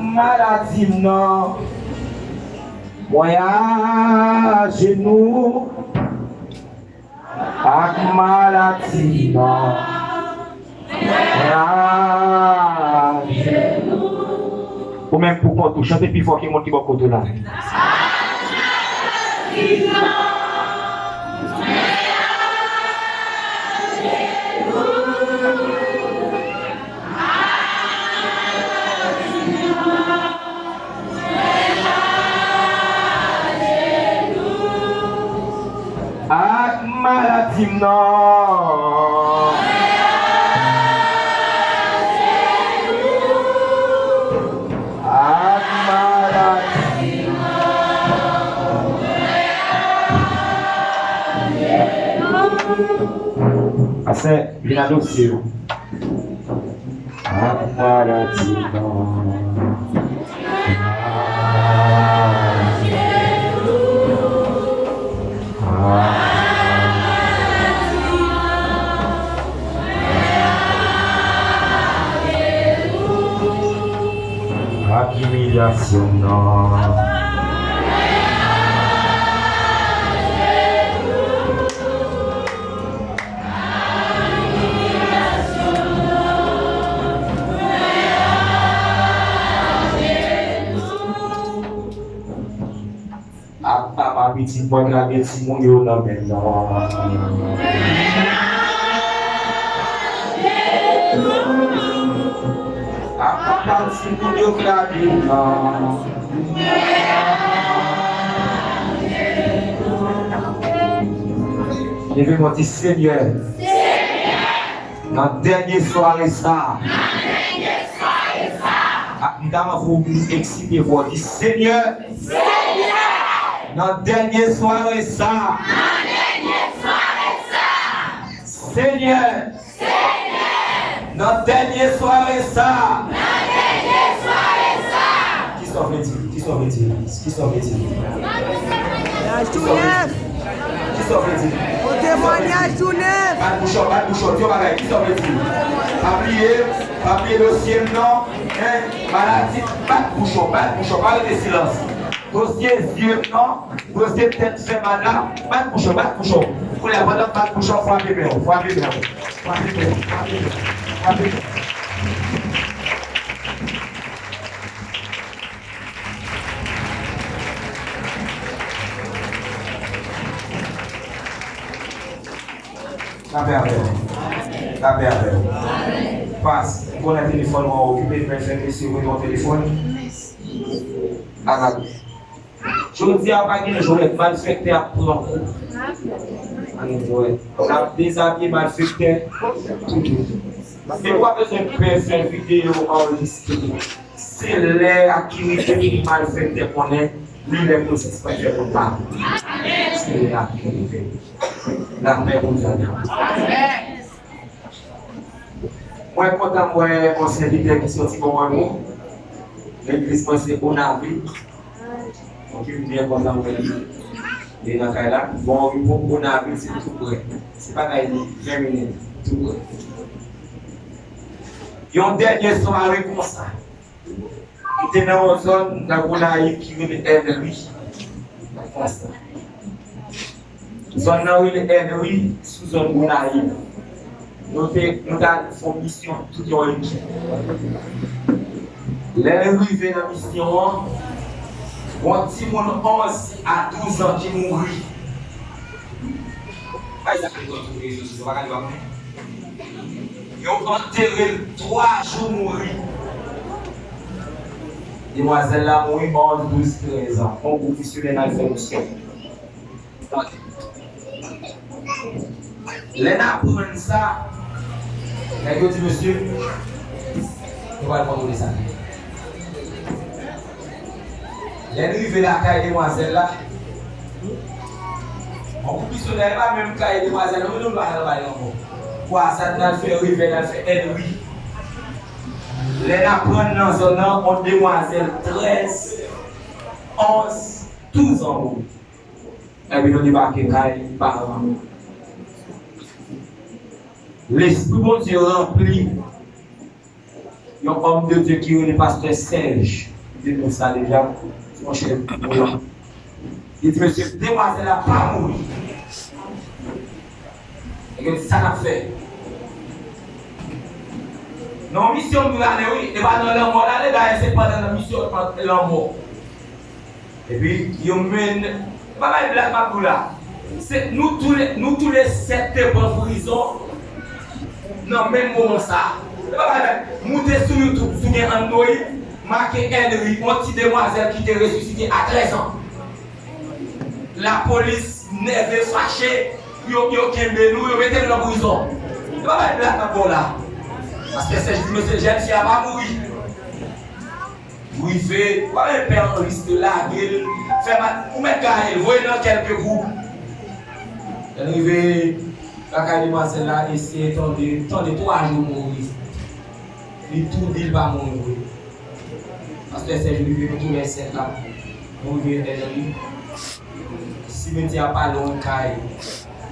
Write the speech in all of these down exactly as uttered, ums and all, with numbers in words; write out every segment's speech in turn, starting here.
Maladi m nan. Mwen ajenou ak maladi m nan. Mwen ajenou. Ou menm pou kont ou, chante pi fò ke moun ki bò kote w la. Ak maladi m nan. Ak maladi m nan. Pastè, vin adosye yo. Ak maladi m nan. Ak imilyasyon m nan. Ak papa pitit mwen k lage timoun yo nan men l nan. Ak papa timoun yo k lage nan. Leve men w, di, Senyè, nan dènye sware sa a, ak m ta anvi w eksite vwa w, di, Senyè, nan dènye sware sa a, Senyè, nan dènye sware sa a. Nan dènye sware sa a. Kisa w vle di? Kisa w vle di? Kisa w vle di? Temwayaj tou nèf. Kisa w vle di? Yon temwayaj tou nèf. Bat bouch ou, bat bouch ou, di yon bagay. Kisa w vle di? Pa bliye, pa bliye dosye m non. Hein? Maladi, bat bouch ou, bat bouch ou, pa rete silans. Dosye zye m non. Dosye tèt fè mal la, bat bouch ou, bat bouch ou. Kounye a, pandan m bat bouch ou, frape men w, frape men w. Frape men w, frape men w, frape men w. Lapè avè w. Lapè avè w. Pas, m konnen telefòn ou an okipe, men fè mesye voye yon telefòn. Ala. Jodi a pa gen jwèt, malfektè ap pran kou. Pa gen jwèt. N ap dezabiye malfektè toutou. Si w pa bezwen pè fè videyo anrejistre, se lè a ki rive pou malfektè konnen li lè pou l sispann fè kout bal. Se lè a ki rive. Lapè Bondye avè w. Mwen kontan m wè yon sèvitè ki soti bò mwen bon. Legliz mwen se Onavil. Ok, m byen kontan m wè li. Li nan kay la. Bon, bon, Onavil se tou prè. Se pa kay li, ven minit, tou prè. Yon dènye sware konsa. M te nan yon zòn nan Gonayiv ki rele Ènri. Konsa. Zòn nan rele Ènri, sou zòn Gonayiv. Nou te, nou t al fè yon misyon, tout yon ekip. Lè n rive nan misyon an, gon timoun onz a douz an ki mouri. Ay, sa fè yon rezo sosyo, pa ka li pa konnen. Yo antere l twa jou mouri. Demwazèl la mouri onz, douz, trèz an. Yon gwoup misyonè n al fè misyon. Tande. Lè n aprann sa, nèg yo di, mesye, nou pral kondone sa. Lè n rive lakay demwazèl la, yon gwoup misyonè pa menm kay demwazèl, non, nou pa al bay ankò. Kwa sa n al fè revè, n al fè Ènri. Lè n aprann nan zòn nan, yon demwazèl trèz, onz, douz an mouri. Epi nou debake kay paran. Lespri Bondye ranpli Yon òm de Dye ki rele pastè Sèj, li te di sa deja, se yon chèf boulan. Li di, mesye, demwazèl la pa mouri. E gen sa n ap fè. Nan yon misyon m vin ale, wi, e pa nan lanmò l ale, dayè se pandan nan misyon l lanmò. Epi, yo mennen, e pa bay blag m ap di w la. Se, nou tou le, nou tou le sèt te pran prizon nan menm moman sa a. E pa bay blag. Moute sou YouTube, si w gen Android, make Henry, yon ti demwazèl ki te resisite a trèz an. Lapolis nève, fache, yo, yo kenbe nou, yo mete nou nan prizon. E pa bay blag m ap ba w la. Pastè Sèj di, mesye, jèn fi a pa mouri. Rive, w ap wè pè Henry te lage l, fè mal, ou mèt gaye l, voye l nan kèlke gwoup. Lè l rive lakay demwazèl la, eseye tande, tande twa jou mouri. Li tou di l pa mouri vre. Pastè Sèj rive, nou tou lè sèt la. Nou rive Henry. Simetyè a pa lwen kay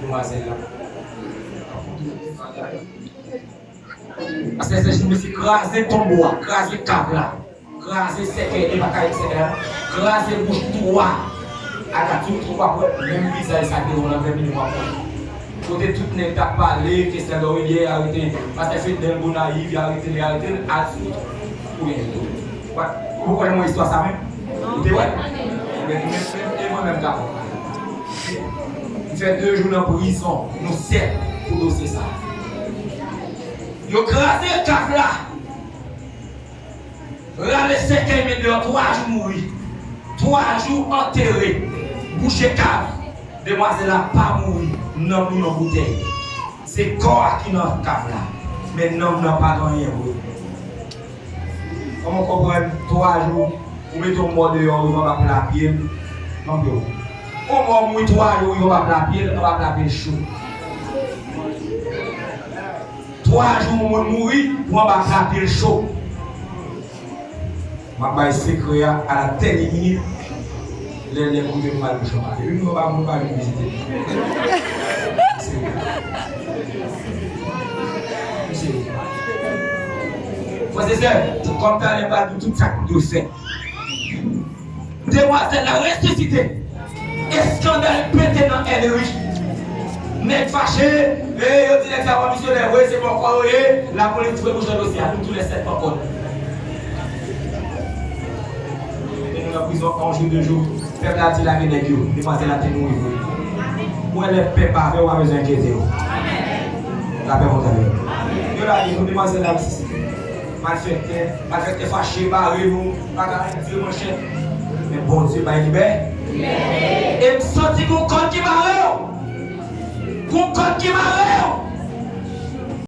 demwazèl la. Pastè Sèj di, mesye, kraze tonbo a, kraze kav la, kraze sèkèy, e pa kay sèkèy la, kraze bouch twou a. Al gad sou YouTube w ap wè menm vizaj sa ki te wè nan vè minit w ap wè. Kote tout nèg t ap pale, Kester Dorilyè arete, pastè Fednel Gonayiv arete l, arete l, al sou YouTube ou gen l tou. Ou poko janm wè istwa sa menm? Ou te wè? Ebyen, nou menm, menm, e mwen menm k ap wè. M fè de jou nan prizon, nou sèt pou dosye sa. Yo kraze kav la. Rale sèkèy met deyò, twa jou mouri. Twa jou antere. Bouche kav. Demwazèl la pa mouri. Nanm li nan boutèy. Se kò a ki nan kav la. Men nanm nan pa gen anyen vre. Kòman w konprann twa jou, ou mete yon mò deyò, ou rive anba pla pye l, kanpe w. Yon mò mouri twa jou, ou rive anba pla pye l, anba pla pye l cho. Twa jou yon moun mouri, ou anba pla pye l cho. M ap bay sekrè a à la dernière minute. Lè, lè pou vin mal bouch anba. Epi nou pa moun pa vin vizite. Misye. Frè e sè, kòm talè m pral di tout sa k dwe fèt. Demwazèl la resisite. Eskandal pete nan Henry. Nèg fache, e yo di nèg sa pa misyonè vre, se bòkò yo ye, lapolis fouye bouch nan dosye a, nou tou lè sèt pran kòd. Mete nou nan prizon yon jou, de jou. Pèp la di lage nèg yo, demwazèl la te mouri vre. Ou wè lè pèp avè w, ou pa bezwen enkyete w. Lapè monte avè w. Yo lage nou, demwazèl la resisite. Malfektè, malfektè fache, bare nou, pa ka retire manchèt. Men Bondye bay libè. E m santi gon kòd ki mare w. Gon kòd ki mare